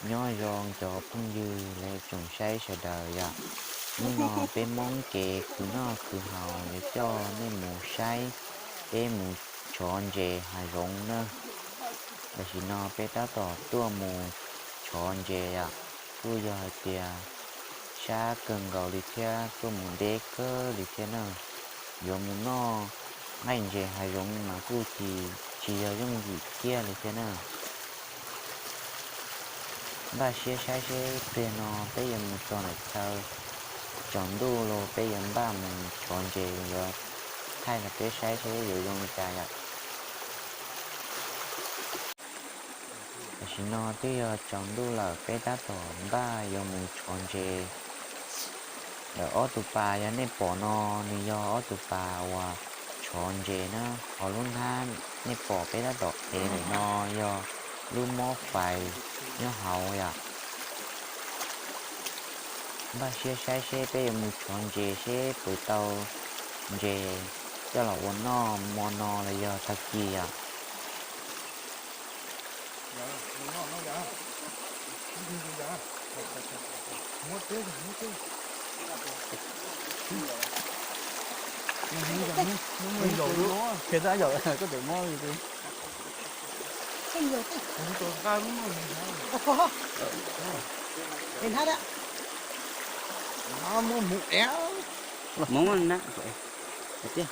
Nyob zoo cov phooj ywg lawv tsoom saib sawv daws yom. Hnub no peb Hmoob kev khwv noj khwv haus yuav coj nej mus saib peb mus tshov ntses hav zoov na. Tam sim no peb tab tom tuaj mus tshov ntses yom, kuj yog hais tias sab kawg nkaus li thiab tuaj mus deb kawg li thiab na. Yuav mus noj nqaij ntses hav zoov mas kuj tsis, tsis yog yooj yim kiag li thiab na. Npaj siab saib seb pliag no peb yuav mus txog ntawm chaw tsaus ntuj los peb yuav npaj mus tshov ntses, yuav thaij rau peb saib seb yuav zoo li cas yom. Tam sim no twb yog tsaus ntuj lawm, peb tab tom npaj yuav mus tshov ntses. Lawv ob tug pas yog nej pom no, nws yog ob tug pas uas tshov ntses na. Ho lub hnab nej pom peb tab tom ev ntawm no yog lub mob fais nyob hauv yom. Npaj siab saib seb peb yuav mus tshov ntses seb puas tau ntses coj los ua noj hmo no los yog tag kis yom. Hmoob na, tiag.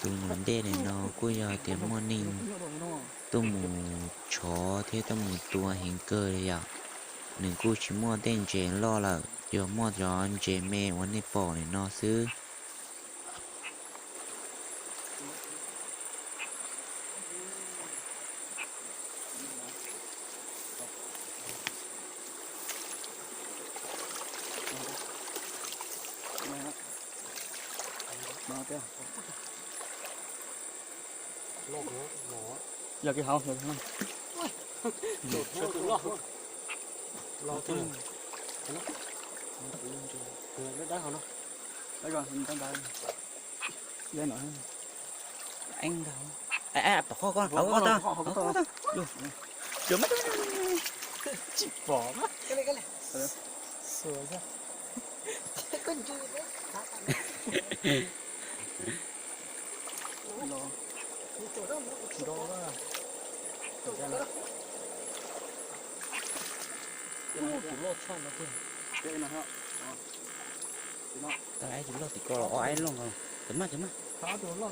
Tus nyuam ntej ntawm no kuj yog tias muaj neeg tuaj mus tshov thiab tuaj mus tua heev kawg li yom. Nws kuj tsis muaj tej ntses loj lawm, yog muaj cov ntses me uas nej pom ntawm no xwb. Yog kev hauv, yog kev hauv. Pom qhov ko, tsis pom. Tus loj tshaj no tiag. Tau ib tus loj tim ko los ob ib loj ko. Cov maj, cov maj. Cov maj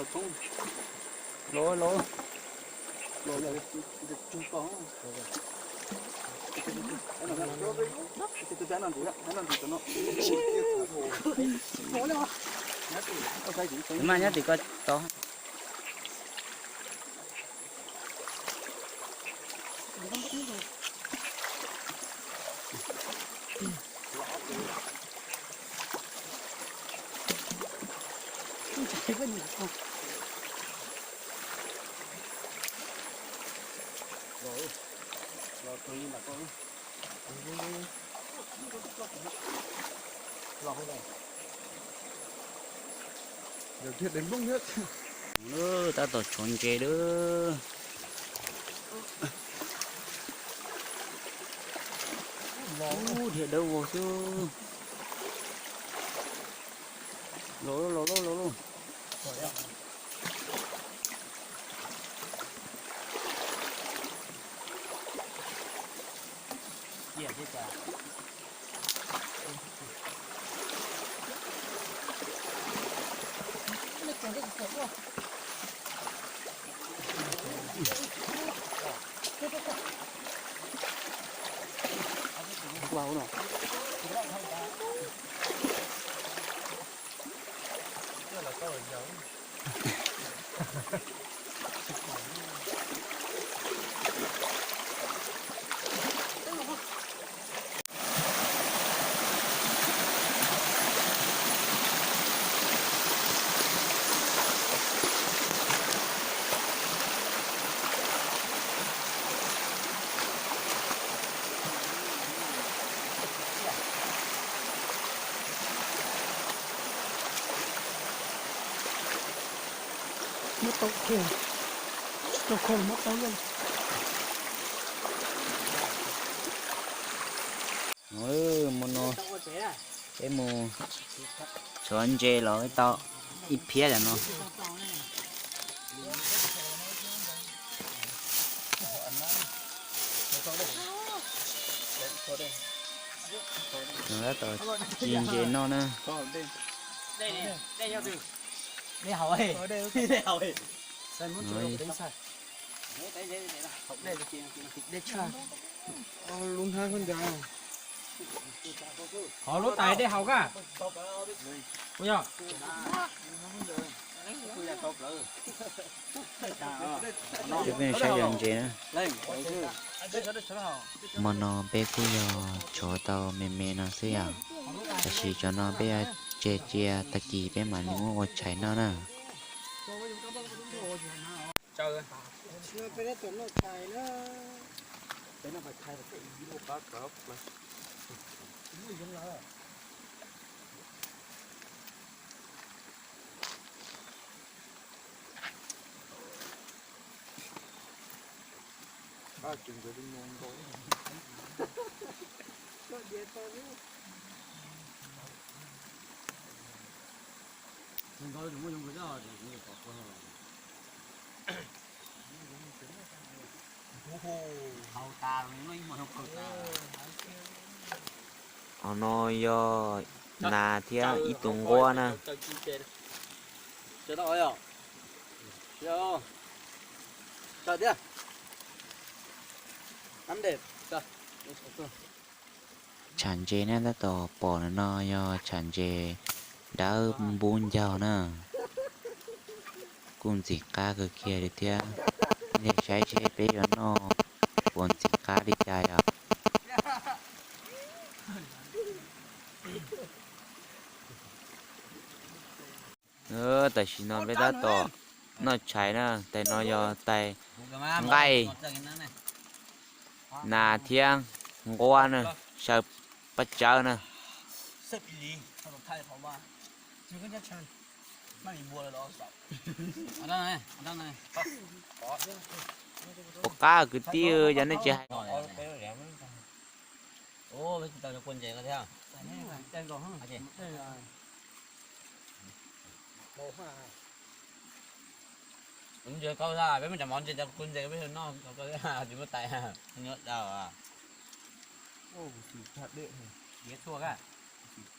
os. Los, los. Maj nyob tim ko tod. Tab tom tshuav ntses lawm. Ub, dhia dawb vog xwb. Los lauj, los lauj, los lauj. Muab tau kiag, tsis tau kho muab tau lawm. Hmo no peb mus tshuav ntses los tau ib phiab lawm no. Tab tom ci ntses noj na. Qhov lub tais dej haus koj. Yog. Peb kuj saib cov ntses na. Hmo no peb kuj yog tshuav tau me me no xwb yom. Tam sim cov no peb yuav tseg cia tag kis peb mam li muab ua tshais noj na. Hauv no yog nas thiab ib tug nquab na. Tsham ntses na, tab tom pom ntawm no yog tsham ntses dawb npub ncaug na. Kuj ntxim qab kawg kiag li thiab. Nej saib seb peb yuav noj puas ntxim qab li cas yom. Tam sim no peb tab tom noj tshais na, tais no yog tais nqaij, nas thiab nquab na, saw paj tsawb na. Puas qab kwv tij, yog nej tsis hais. Ntses kau, peb muab cov mov ntses cov kua ntses peb noj, tsis muaj tais, nyob dau.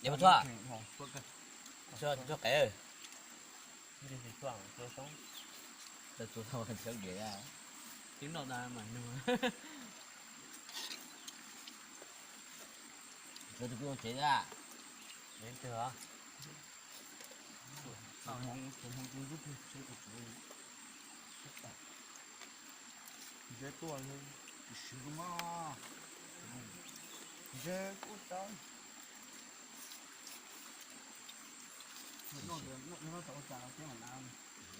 Diav txhua, txhua qev. Twb noj da mas nug. Tsev twg kuj tsev da. Ntses tuaj, ntses kuj tau. Ib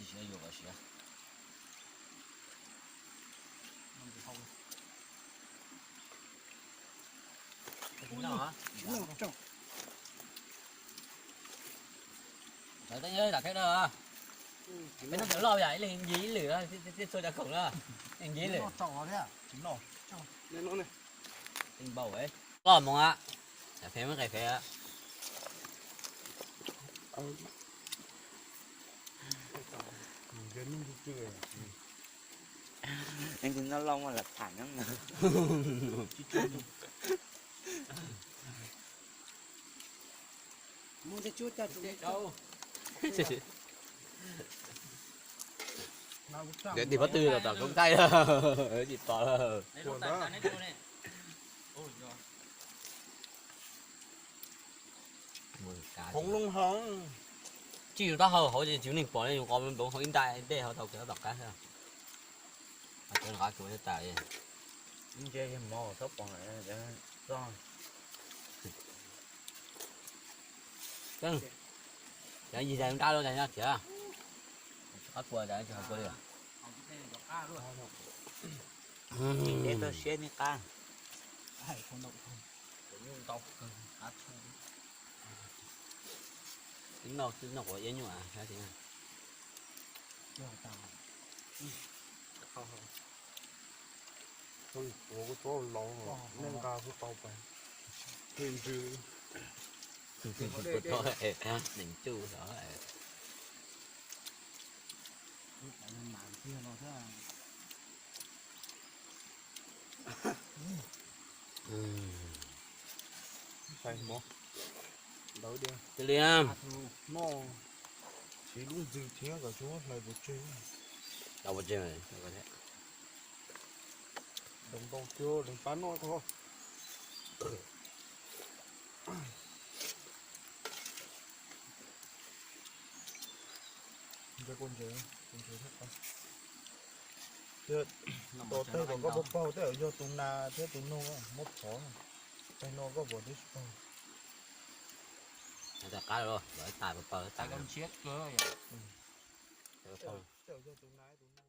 siab yuav kom siav. Lawv twb nyob tom theb no. Peb no cov loj yom, ib leeg ncig ib lwm, txhua cov khoom na, ncig ib lwm. Loj mus a, phem muab qe phem. Noj loj muaj lam tham nyob. Mus ntej tsuab coj tus. Tim pob tw los tom koob thaij, tsis pom lawm. Tsis yus taub hau hauv ces tsis neeg pom li, yus qo nploov hauv ib ntaj dej hauv tau kev tom qab. Nce mov txhob pom. Cov yig zag nrab lub ntawd nyob thiab. Qab kua ntawd tsis hais kua li. Siab nej qab. Twb noj, twb noj quav iab nyuaj. Ua kuv tsuab laus, nej nqa kuj tau pas. Ntws. Neeg tsuj. Ntawd tias, tias li, noj siv lub ntxwg thiab kom tsis muab hlais pov tseg. Tau pov tseg. Ntau ntau tiag, leej pab noj ko. Ntses, kua ntses, kua ntses thiab qab. Thiab tos tej kom koj paug paug tej yog tus nas thiab tus noog muab phov. Tej no koj puas tib tsis paug. Qab los tas paug tas. Tej yog tus nas tus noog.